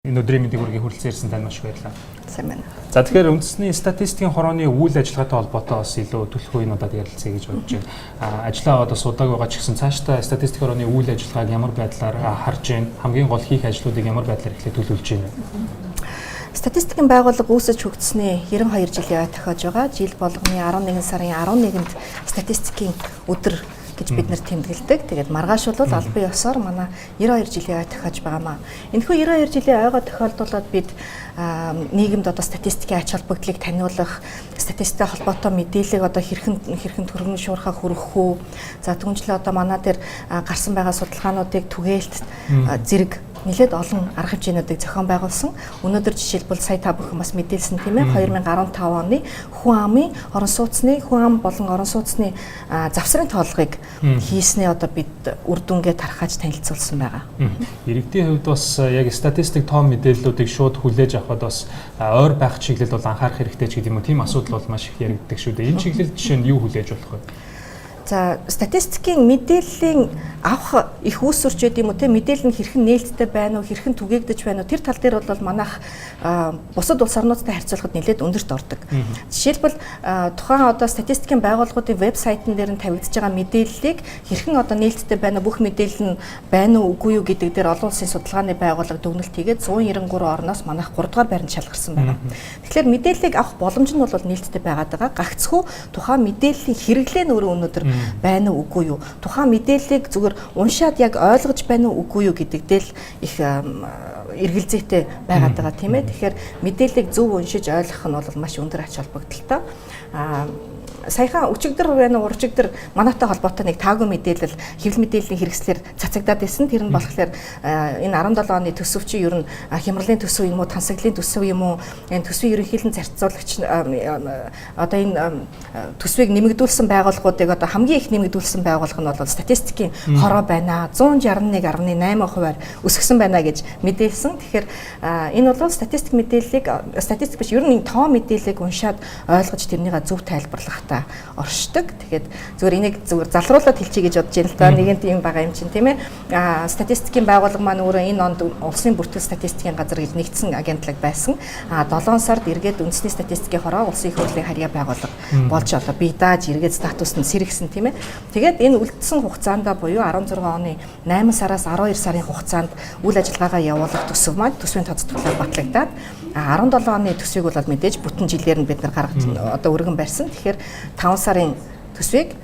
Энэ өдрийн мэндийг хүргэе, хүрэлцэн ирсэн танд маш их баярлалаа. Сайн байна. За, тэгэхээр үндэсний статистикийн хорооны үйл ажиллагаатай холбоотой бас илүү түлхүү энэ удаад ярилцъя гэж бодож байна. Ажлаа одоо судааг байгаа ч гэсэн цаашдаа статистик хорооны үйл ажиллагааг ямар байдлаар харж байна? Хамгийн гол хийх ажлуудыг ямар байдлаар эхлээд төлөвлөж байна вэ? Статистикийн байгууллага үүсэж хөгжсөний 92 жилийн ой тохиож байгаа. Жил болгоны 11 сарын 11-нд статистикийн өдөр гэж бид нэр тэмдэглэдэг. Тэгээд маргааш бол албан ёсоор манай 92 жилийн ой тохиож байгаамаа. Энэхүү 92 жилийн ойгоо тохиолдуулаад бид нийгэмд одоо статистикийн ач холбогдлыг таниулах, статистиктэй холбоотой мэдээллийг одоо хэрхэн хэрхэн төргөн шуурхаа хүргэх үү. За, түүнчлэн одоо манай дээр гарсан байгаа судалгаануудыг түгээлт зэрэг нэлээд олон арга хэмжээнүүдийг зохион байгуулсан. Өнөөдөр жишээлбэл сая та бүхэн бас мэдээлсэн, тийм ээ, 2015 оны хүн амын орон сууцны, хүн ам болон орон сууцны завсрын тоологыг хийснээ одоо бид үр дүнгээ тархаж танилцуулсан байгаа. Иргэдийн хувьд бас яг статистик тоон мэдээллүүдийг шууд хүлээж авахад бас ойр байх чиглэл бол анхаарах хэрэгтэй ч гэдэг юм уу, тийм асуудал бол маш их яригддаг шүү дээ. Энэ чиглэлд жишээ нь юу хүлээж болох вэ? За, статистикийн мэдээллийн авах их үүсвэрч байд юм уу, те, мэдээлэл нь хэрхэн нээлттэй байна уу, хэрхэн түгээгдэж байна уу, тэр тал дээр бол манайх бусад улс орнуудтай харьцуулахад нэлээд өндөрт ордог. Жишээлбэл, тухайн одоо статистикийн байгууллагуудын вебсайтн дээр нь тавигдж байгаа мэдээллийг хэрхэн одоо нээлттэй байна уу, бүх мэдээлэл нь байна уу, үгүй юу гэдэг дээр олон улсын судалгааны байгууллага дүгнэлт хийгээд 193 орноос манайх 3 дугаар байранд шалгарсан байна. Тэгэхээр мэдээллийг авах боломж нь бол нээлттэй байгаад байгаа. Гагцхүү тухайн мэдээллийн хэрэглээ нь өөрөө өнөөдөр байна уу, үгүй юу? Тухайн мэдээллийг зүгээр уншаад яг ойлгож байна уу, үгүй юу гэдэг дээр л их эргэлзээтэй байгаад байгаа, тийм ээ. Тэгэхээр мэдээллийг зөв уншиж ойлгох нь бол маш өндөр ач холбогдолтой. Саяхан өчигдөр байна уу, урчигдөр манайтай холбоотой нэг таагүй мэдээлэл хэвлэл мэдээллийн хэрэгслээр цацагдаад байсан. Тэр нь болохоор энэ 17 оны төсөв чи ер нь хямралын төсөв юм уу, тансаглалын төсөв юм уу, энэ төсвийн ерөнхийлөн зарцуулагч одоо энэ төсвийг нэмэгдүүлсэн байгууллагуудыг одоо хамгийн их нэмэгдүүлсэн байгууллага нь бол статистикийн хороо байна. 161.8%-аар өсгсөн байна гэж мэдээлсэн. Тэгэхээр энэ бол статистик мэдээллийг, статистик биш, ер нь энэ тоо мэдээллийг уншаад ойлгож тэрнийгээ зөв тайлбарлахтай оршдог. Тэгэхээр зүгээр энийг зүгээр залруулад хэлчихье гэж бодож байна л да. Нэгэнт юм байгаа юм чинь, тийм ээ. Статистикийн байгууллага маань өөрөө энэ онд улсын бүртгэл статистикийн газар гэж нэгдсэн агентлаг байсан. 7 сард эргээд үндэсний статистикийн хороо улсын их хурлын харьяа байгууллага болж одоо бие дааж эргээд статус нь сэргсэн, тийм ээ. Тэгээд энэ үлдсэн хугацаанд буюу 16 оны 8 сараас 12 сарын хугацаанд үйл ажиллагаагаа явуулах төсөв маань төсвийн тооцоололтоор батлагдаад, 17 оны төсвийг бол мэдээж бүтэн жилээр нь бид нар гаргаж одоо өргөн барьсан. Тэгэхээр 5 сарын төсвийг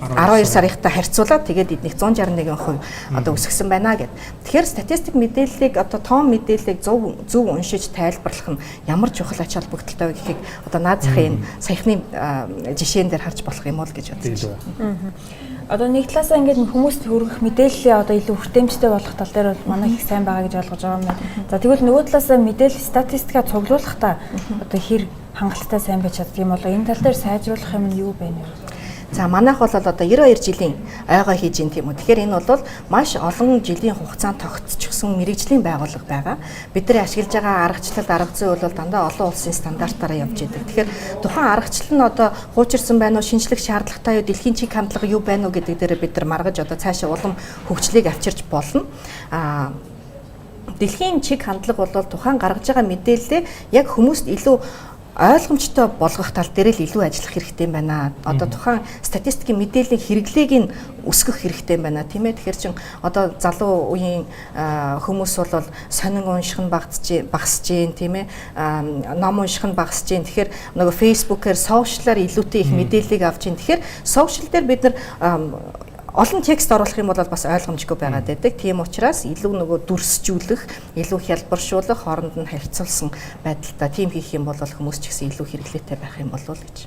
12 сарынхтай харьцуулаад тэгээд эднийх 161% одоо өсгсөн байна гэд. Тэгэхээр статистик мэдээллийг, одоо тоон мэдээллийг зөв зөв уншиж тайлбарлах нь ямар чухал ач холбогдолтой вэ гэхийг одоо наад захын энэ саяхны жишээн дээр харж болох юм уу гэж бодож байна. Одоо нэг талаасаа ингээд хүмүүст хүргэх мэдээллээ одоо илүү хүртээмжтэй болгох тал дээр бол манай их сайн байгаа гэж ойлгож байгаа юм байна. За, тэгвэл нөгөө талаасаа мэдээлэл статистикаа цуглуулахдаа одоо хэр хангалттай сайн байж чаддаг юм бол энэ тал дээр сайжруулах юм нь юу бэ нэ? За, манайх бол одоо 92 жилийн ойгоо хийж ин, тийм үү. Тэгэхээр энэ бол маш олон жилийн хугацаанд тогтчихсон мэрэгжлийн байгууллага байгаа. Бидний ашиглаж байгаа аргачлал, арга зүй бол дандаа олон улсын стандартаараа явж идэг. Тэгэхээр тухайн аргачлал нь одоо хуучирсан байна уу, шинжлэх шаардлагатай юу, дэлхийн чиг хандлага юу байна уу гэдэг дээр бид нар маргаж одоо цаашаа улам хөгжлийг авчирч болно. Дэлхийн чиг хандлага бол тухайн гаргаж байгаа мэдээллээ яг хүмүүст илүү ойлгомжтой болгох тал дээр л илүү ажиллах хэрэгтэй юм байна. Одоо тухайн статистикийн мэдээллийн хэрэглээг нь өсгөх хэрэгтэй юм байна, тийм ээ. Тэгэхээр чин одоо залуу үеийн хүмүүс бол сонин унших нь багасж багасж гин, тийм ээ. Ном унших нь багасж гин. Тэгэхээр нөгөө Facebook-ээр, сошиалаар илүүтэй их мэдээллийг авч гин. Тэгэхээр сошиал дээр бид нар олон текст оруулах юм бол бас ойлгомжгүй байгаад байдаг. Тийм учраас илүү нөгөө дүрсжүүлэх, илүү хялбаршуулах, хооронд нь харьцуулсан байдалтай тийм хийх юм бол хүмүүс ч гэсэн илүү хэрэглээтэй байх юм болов уу гэж.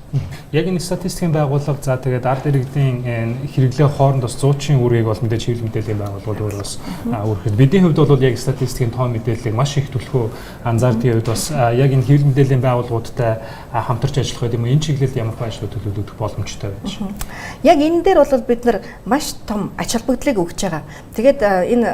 Яг энэ статистикийн байгууллага, за тэгээд ард иргэдийн хэрэглээ хооронд бас зуучин үүргийг бол мэдээж хэвлэл мэдээллийн байгууллагууд өөр бас үүрхэд бидний хувьд бол яг статистикийн тоон мэдээллийг маш их түлхүү анзаардгийн хувьд бас яг энэ хэвлэл мэдээллийн байгууллагуудтай хамтарч ажиллах гэдэг юм, энэ чиглэлд ямар ажлууд төлөвлөгдөх боломжтой байж. Яг энэ дээр бол бид нар маш маш том ач холбогдлыг өгч байгаа. Тэгээд энэ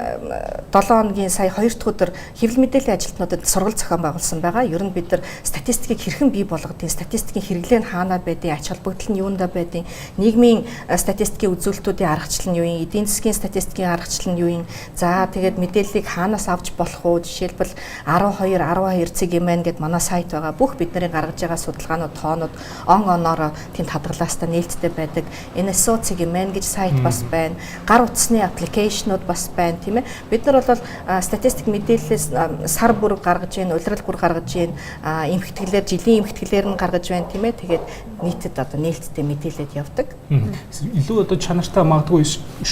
7 хоногийн сая 2 дахь өдөр хэвлэл мэдээллийн ажилтнуудад сургалт зохион байгуулсан байгаа. Ер нь бид нар статистикийг хэрхэн бий болгодгийг, статистикийн хэрэглээ нь хаана байдгийг, ач холбогдол нь юундаа байдгийг, нийгмийн статистикийн үзүүлэлтүүдийн аргачлал нь юу юм, эдийн засгийн статистикийн аргачлал нь юу юм. За тэгээд мэдээллийг хаанаас авч болох уу? Жишээлбэл 12 12 цэг юм гэд манай сайт байгаа. Бүх бидний гаргаж байгаа судалгаанууд, тоонууд он оноороо тэнд хадгалаастай нээлттэй байдаг. NSO цэг юм гэж сайт бас байна. Гар утасны application ууд бас байна, тийм ээ. Бид нар бол статистик мэдээллээс сар бүр гаргаж байна, улирал бүр гаргаж байна, эмхэтгэлээр, жилийн эмхэтгэлээр нь гаргаж байна, тийм ээ. Тэгээд нийтэд одоо нээлттэй мэдээлэлд явдаг. Илүү одоо чанартай, магадгүй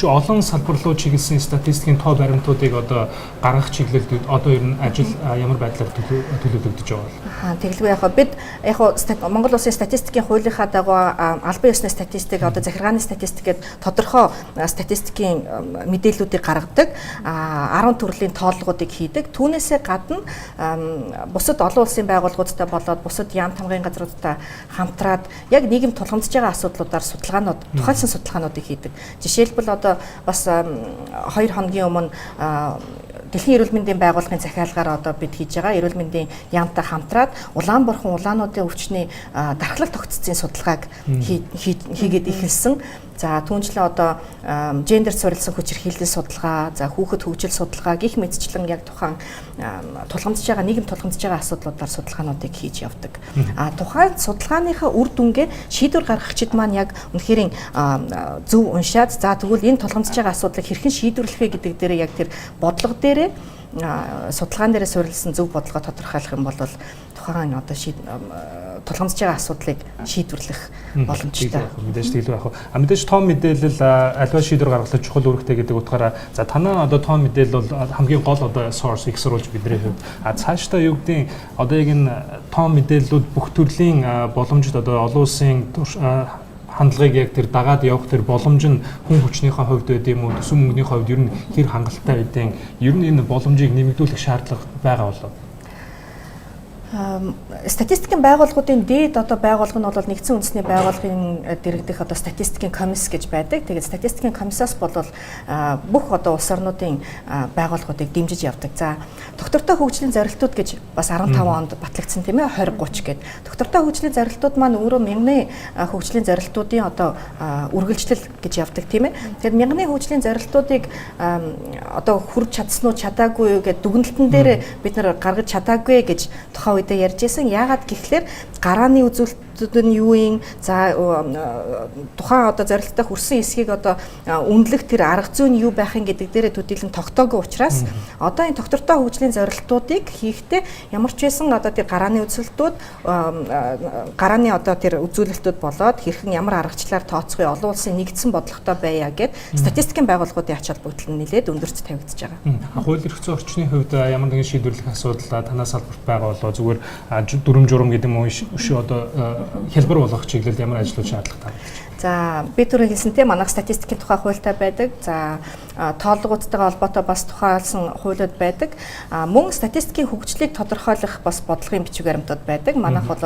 олон салбар руу чиглэсэн статистикийн тоо баримтуудыг одоо гаргах чиглэлд одоо ер нь ажил ямар байдлаар төлөвлөгдөж байгаа бол? Аа, тэгэлгүй яг бид яг Монгол Улсын статистикийн хуулийнхаа дагуу албан ёсны статистик, одоо захиргааны статистик гэдэг тодорхой статистикийн мэдээллүүдийг гаргадаг, 10 төрлийн тооллогоодыг хийдэг. Түүнээсээ гадна бусад олон улсын байгууллагуудтай болоод бусад яам тамгын газруудтай хамтраад яг нийгэм тулгамдж байгаа асуудлуудаар судалгаанууд, тухайлсан судалгаануудыг хийдэг. Жишээлбэл, одоо бас 2 хоногийн өмнө Дэлхийн эрүүл мэндийн байгууллагын захиалгаар одоо бид хийж байгаа эрүүл мэндийн яамтай хамтраад улаан бурхан улаануудын өвчний дархлал тогтцсон судалгааг хийгээд эхэлсэн. За, түүнчлэн одоо гендер суурилсан хүчирхийллийн судалгаа, за хүүхэд хөгжил судалгаа гэх мэтчлэн яг тухайн тулгамдж байгаа, нийгэм тулгамдж байгаа асуудлуудаар судалгаануудыг хийж явдаг. А тухайн судалгааныхаа үр дүнгээ шийдвэр гаргагчид маань яг үнэхээр зөв уншаад, за тэгвэл энэ тулгамдж байгаа асуудлыг хэрхэн шийдвэрлэх вэ гэдэг дээр яг тэр бодлого дээрээ, судалгаан дээрээ суурилсан зөв бодлогоо тодорхойлох юм бол тухайн одоо тулгамдж байгаа асуудлыг шийдвэрлэх боломжтой. Мэдээж тэглүү яг. А мэдээж тоон мэдээлэл аливаа шийдвэр гаргалах чухал үүрэгтэй гэдэг утгаараа, за танаа одоо тоон мэдээлэл бол хамгийн гол одоо source, их сурвалж бидний хувьд. А цаашдаа юу гэдгийг одоо яг энэ тоон мэдээллүүд бүх төрлийн боломжит одоо олон улсын хандлагыг яг тэр дагаад явах тэр боломж нь хүн хүчнийхээ хувьд байд юм уу, төсөв мөнгөний хувьд ер нь хэр хангалттай байдیں۔ Ер нь энэ боломжийг нэмэгдүүлэх шаардлага байгаа болов? Статистикийн байгууллагуудын дээд одоо байгууллага нь бол Нэгдсэн Үндэсний байгууллагын дэргэдэх одоо статистикийн комисс гэж байдаг. Тэгээд статистикийн комиссаас бол бүх одоо улс орнуудын байгууллагуудыг дэмжиж явдаг. За, тогтвортой хөгжлийн зорилтууд гэж бас 15 онд батлагдсан, тийм ээ, 20 30 гээд. Тогтвортой хөгжлийн зорилтууд маань өөрөө мянганы хөгжлийн зорилтуудын одоо үргэлжлэл гэж явдаг, тийм ээ. Тэгээд мянганы хөгжлийн зорилтуудыг одоо хүрч чадсан уу, чадаагүй юу гэдэг дүгнэлтэн дээр бид нар гаргаж чадаагүй гэж тухайн үедээ ярьж исэн. Яагаад гэхлээр гарааны үзүүлэлтүүд нь юу юм? За, тухайн одоо зорилттой хүрсэн хэсгийг одоо үнэлэх тэр арга зүй нь юу байх юм гэдэг дээрээ төдийлөн тогтоогүй учраас одоо энэ тогтвортой хөгжлийн зорилтуудыг хийхдээ ямар ч байсан одоо тэр гарааны үзүүлэлтүүд, гарааны одоо тэр үзүүлэлтүүд болоод хэрхэн ямар аргачлалаар тооцох вэ? Олон улсын нэгдсэн бодлоготой байя гэд статистикийн байгууллагуудын ач холбогдол нь нэлээд өндөрт тавигдж байгаа. Хууль эрх зүйн орчны хувьд ямар нэгэн шийдвэрлэх асуудал танаа салбарт байгаа болоо, зүгээр дүрм журам гэдэг юм уу, өшөө одоо хялбар болгох чиглэлд ямар ажлууд шаардлагатай байна? За, би түрүү хэлсэнтэй манайх статистикийн тухай хуультай байдаг. За, тоологуудтайгаа холбоотой бас тухайлсан хуулиуд байдаг. Мөн статистикийн хөгжлийг тодорхойлох бас бодлогын бичиг баримтууд байдаг. Манайх бол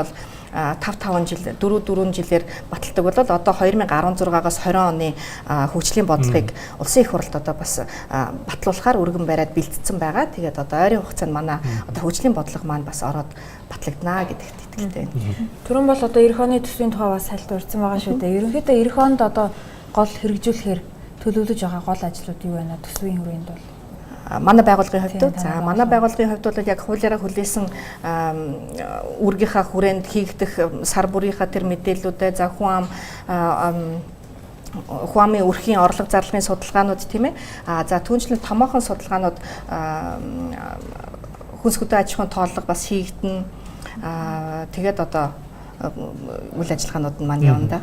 5 5 жил, 4 4 жилээр баталдаг бол одоо 2016-аас 20 оны хөгжлийн бодлогыг улсын их хурлд одоо бас батлуулахаар өргөн бариад бэлтгэсэн байгаа. Тэгээд одоо ойрын хугацаанд манай одоо хөгжлийн бодлого маань бас ороод батлагдана гэдэгт итгэлтэй байна. Түрүүн бол одоо 90 оны төсвийн тухай бас сальд урьдсан байгаа шүү дээ. Ерөнхийдөө 90 онд одоо гол хэрэгжүүлэхээр төлөвлөж байгаа гол ажлууд юу байна төсвийн хүрээнд бол? Манай байгууллагын хувьд, за, манай байгууллагын хувьд бол яг хуулиараа хүлээсэн үүргийнхаа хүрээнд хийгдэх сар бүрийнхаа тэр мэдээллүүдээ, за хүн ам хүн амын өрхийн орлого зарлагын судалгаанууд, тийм ээ. А за, түүнчлэн томоохон судалгаанууд, хүнс хөдөө аж ахуйн тооллого бас хийгдэнэ. Аа, тэгээд одоо үйл ажиллагаанууд нь маань явна да.